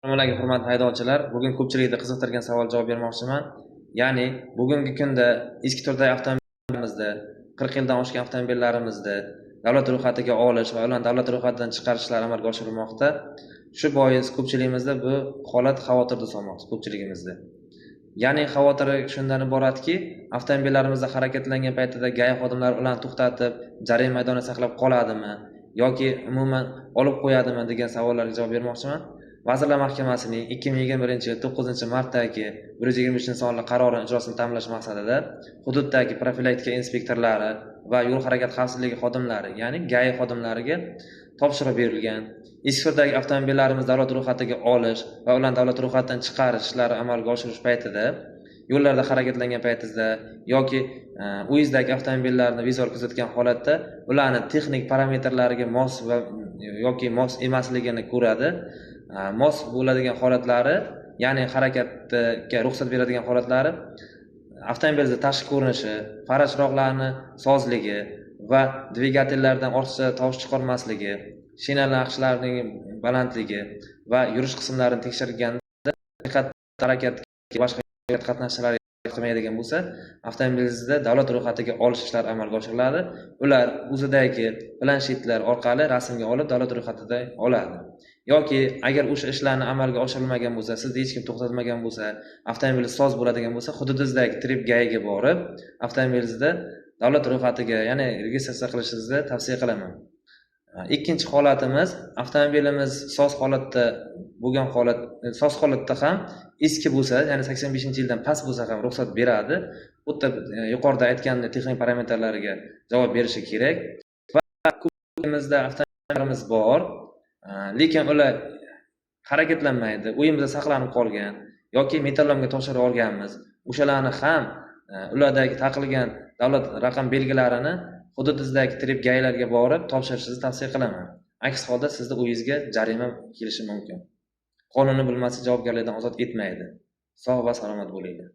Assalomu alaykum, hurmatli haydovchilar. Bugun ko'pchilikni qiziqtirgan savol javob bermoqchiman. Ya'ni bugungi kunda eski turdagi avtomobillarimizda, 40 yildan oshgan avtomobillarimizni davlat ro'yxatiga olish va ularni davlat ro'yxatidan chiqarish ishlari amalga oshirilmoqda. Shu bois ko'pchiligimizda bu holat xavotirda solmoqda ko'pchiligimizda. Ya'ni xavotiri shundan iboratki, avtomobillarimizda harakatlangan paytida GAI xodimlari ularni to'xtatib, jarima maydonida saqlab qoladimi yoki umuman olib qo'yadimi degan savollarga javob bermoqchiman. Vazirlar Mahkamasining 2021-yil 9-martdagi 123-sonli qarorini ijrosini ta'minlash maqsadida hududdagi profilaktika inspektorlari va yo'l harakati xavfsizligi xodimlari, ya'ni GAI xodimlariga topshiriq berilgan. Eski turdagi avtomobillarimiz davlat ro'yxatiga olish va ularni davlat ro'yxatidan chiqarish ishlari amalga oshirish paytida, yo'llarda harakatlangan paytingizda yoki o'zingizdagi avtomobillarni vizual kuzatgan holatda ularni texnik parametrlariga mos va yoki mos emasligini ko'radi. Mos bo'ladigan holatlari, ya'ni harakatga ruxsat beradigan holatlari avtomobilni tashqi ko'rinishi, fara chiroqlarini sozligi va dvigatellardan ortiqcha tovush chiqarmasligi, shina naqshlarining balandligi va yurish qismlarini tekshirganda harakatga boshqa qatnashchilar qilmaydigan bo'lsa, avtomobilingizda davlat ro'yxatiga olish ishlari amalga oshiriladi. Ular o'zidagi planshetlar orqali rasmga olib davlat ro'yxatida oladi. Yoki agar o'sha ishlarni amalga oshirilmagan bo'lsa, sizni hech kim to'xtatmagan bo'lsa, avtomobil soz bo'ladigan bo'lsa, hududingizdagi trip GAIga borib, avtomobilingizni davlat ro'yxatiga, ya'ni registratsiya qilishingizni tavsiya qilaman. Ikkinchi holatimiz, avtomobilimiz soz holatda bo'lgan holat, soz holatda ham eski bo'lsa, ya'ni 85-yildan past bo'lsa ham ruxsat beradi. Bu yerda yuqorida aytgandek texnik parametrlariga javob berishi kerak. Va ko'pimizda avtomobillarimiz bor, lekin ular harakatlanmaydi, uyimizda saqlanib qolgan yoki metallomga topshirib olganmiz. O'shalarni ham ulardagi taqilgan davlat raqam belgilarini hududingizdagi trip GAIlarga borib topshirishingizni tavsiya qilaman. Aks holda sizni uyingizga jarima kelishi mumkin. Qonunni bilmaslik javobgarlikdan ozod etmaydi. Sog' va salomat bo'linglar.